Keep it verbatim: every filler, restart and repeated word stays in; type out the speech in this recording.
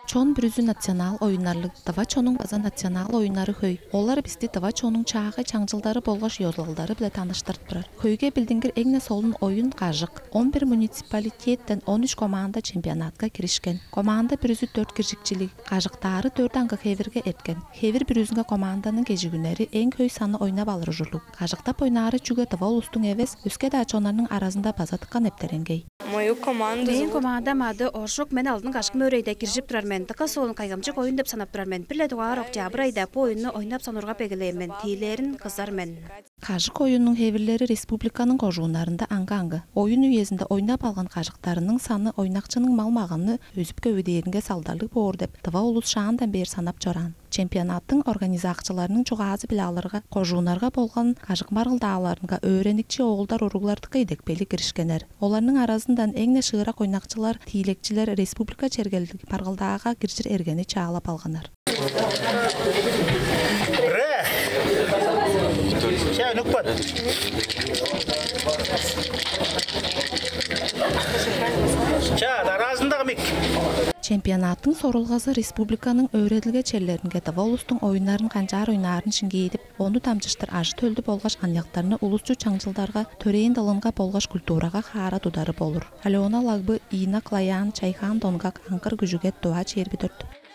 Чон бүрүзү национал оюннарлыг, тыва чонуң база национал оюннары хөй. Олар бисти тыва чонуң чаагай чаңчылдары болгаш ёзулалдары-биле таныштырып турар. Хөйге билдингир эң-не солун оюн — кажык. Он бир муниципалитеттен он үч команда чемпионатка киришкен. Команда бүрүзү дөрт киржикчилиг, кажыктаары дөрт аңгы хевирге эрткен. Хевир бүрүзүнге команданың кежигүннери эң хөй санны ойнап алыр ужурлуг. Кажыктап ойнаары чүгле тыва улустуң эвес, өске-даа чоннарның аразында база дыка нептереңгей. Мою команду Мээң зовут командам ады Ошук, мен алдын кашкы мөөрейде киржип турар мен. Дыка солун, кайгамчык оюн деп санап турар мен. Бир-ле дугаар октябрь айда бу оюнну ойнап сонургап эгелээн мен. Тиилээрин кызар мен. Кажык оюннуң хевирлери республиканың кожууннарында аңгы-аңгы. Оюн үезинде ойнап алган кажыктарының саны ойнакчының мал-маганны өзүп-көвүдээринге салдарлыг боор деп, тыва улус шаандан бээр санап чораан. Чемпионаттың организакчыларының чугаазы-биле алырга, кожууннарга болган кажык маргылдааларынга өөреникчи оолдар, уруглар дыка идепкейлиг киришкеннер. Оларның аразындан эң-не шыырак ойнакчылар, тиилекчилер республика чергелиг маргылдаага киржир эргени чаалап алганнар. Ре! Ча, нүкпет. Ча, дараазында мик. Чемпионаттың сорулгазы республиканың өөредилге черлеринге тыва улустуң оюннарын канчаар ойнаарын шиңгээдип, ону дамчыштыр ажы-төлдү болгаш аныяктарны улусчу чаңчылдарга, төрээн дылынга болгаш культурага хаара тудары болур. Алена Лагбы, Инна Клаян, Чайхан Донгак, Аңгыр Күжүгет, Тыва чээрби дөрт.